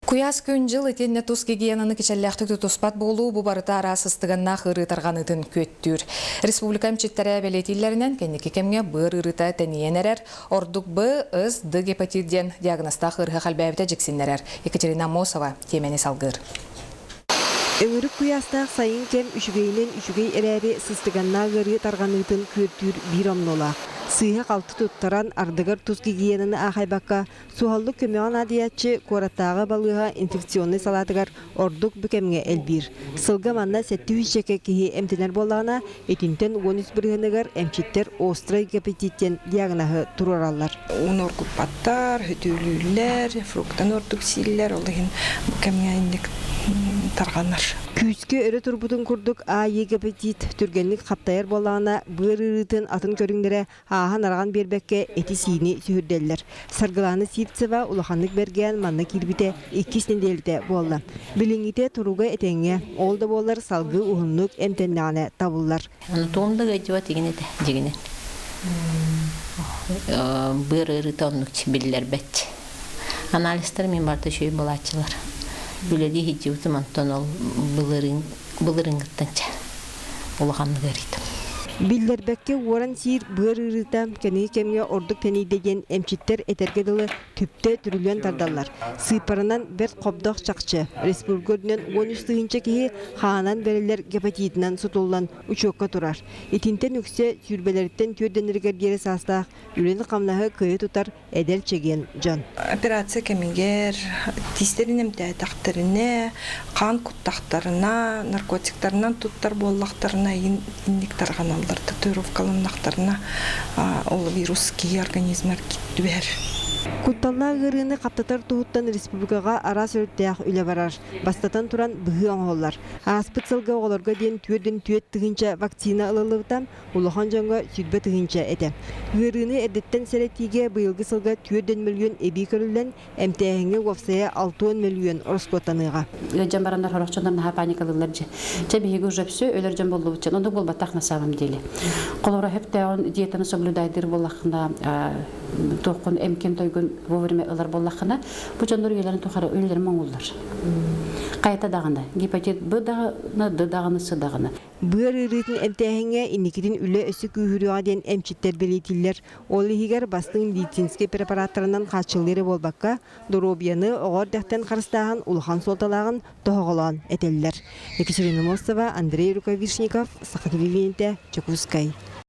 Куйаас күн-дьыл итиэннэ тус гигиенаны кичэллээхтик тутуспат буолуу бу барыта араас сыстыганнаах ыарыы тарҕаныытын күөттүүр. Республика эмчиттэрэ бэлиэтииллэринэн, кэнники кэмҥэ быар ыарыыта тэнийэн эрэр, ордук Б, С, Д гепатит диэн диагнозтаах ыарыһах элбээбитэ дьиксиннэрэр. Екатерина Аммосова тиэмэни салгыыр. Өҥүрүк куйаастаах сайын кэм үчүгэйинэн үчүгэй эрээри сыстыганнаах ыарыы тарҕаныытын күөртүүр биир омнуолаах. Сыыһа-халты туттаран, ардыгар тус гигиенаны аахайбакка, Суһаллык көмөҕө наадыйааччы куораттааҕы балыыһа инфекционнай салаатыгар ордук бу кэмҥэ элбиир. Сылга манна 700 киһи эмтэнэр буоллаҕына, итинтэн 13 бырыһыаныгар эмчиттэр острай гепатит диэн диагноһы туруораллар. Ууну оргуппаттар, хөтүүлүүллэр, фруктаны ордук сииллэр, ол иһин бу кэмҥэ инник тарҕанар. Күүскэ өрө турбутун курдук АИ гепатит түргэнник хаптайар буоллаҕына, быар ыарыытын атын көрүҥнэрэ ааһан-араҕан биэрбэккэ эти-сиини сүһүрдэллэр. Саргылаана Сивцева улаханнык бэргээн манна киирбитэ иккис нэдиэлэтэ буолла. Билиҥҥитэ туруга этэҥҥэ, ол да буоллар салгыы уһуннук эмтэннэҕинэ табыллар. Туом да ыалдьыбат игин этэ, дьигинэн. Быар ыарыыта оннук биллэрбэт. Анализтар мин барыта үчүгэй буолааччылар. Үлэлии сылдьыбытым онтон ол былырыын былырыыҥҥыттан чэ улаханнык ыарыйдым. Биллэрбэккэ уоран сиир быар ыарыыта кэнники кэмҥэ ордук тэнийдэ диэн эмчиттэр этэргэ дылы түптэ түрүлүөн тардаллар. Сыыппаранан бэрт хобдох чахчы. Республика үрдүнэн 13 тыһыынча киһи хаанан бэриллэр гепатитынан сутуллан учуокка турар. Итинтэн үксэ сүүрбэлэриттэн түөрдэнэригэр диэри саастаах үлэни-хамнаһы кыайа тутар эдэр чэгиэн дьон. Операция кэмигэр тиистэрин эмтээтэхтэринэ, хаан куттахтарына, наркотиктарынан туттар буоллахтарына инник тарҕаналлар, татуировкаланнахтарына ол вирус киһи организмар түбэһэр. Кутталлаах ыарыыны хаптатар туһуттан республикаҕа араас өрүттээх үлэ барар. Бастатан туран, быһыы оҥоһуллар. Ааспыт сылга оҕолорго диэн 44 тыһыынча вакцина ылыллыбыта, улахан дьоҥҥо 20 тыһыынча этэ. Ыарыыны эрдэттэн сэрэтиигэ быйылгы сылга 4 мөлүйүөн эбии көрүллэн, эмтээһиҥҥэ уопсайа 60 мөлүйүөн ороскуоттаныаҕа. Ыалдьан бараннар сорох дьоннор наһаа паникалыыллар дьэ. Чэ биһиги уже все өлөр дьон буоллубут дьон. Оннук буолбатах на самом деле. Холобура сөптөөҕүн диетаны соблюдайдыыр буоллаххына, туоххун эмкин тойгун вовремя ылар буоллаххына, бу дьоннор үйэлэрин тухары үлэлэрин моҥуллар. Хайата даҕаны, гепатит Б даҕаны, Д даҕаны, С даҕаны. Быар ыарыытын эмтээһиҥҥэ инникитин үлэ өссө күүһүрүөҕэ диэн эмчиттэр бэлиэтииллэр. Ол иһигэр бастыҥ медицинскэй препараттарынан хааччыллыы эрэ буолбакка, доруобуйаны оҕо эрдэхтэн харыстааһын улахан суолталааҕын тоһоҕолоон этэллэр. Екатерина Мостова, Андрей Рукавишников, Саха телевидениетэ, Дьокуускай.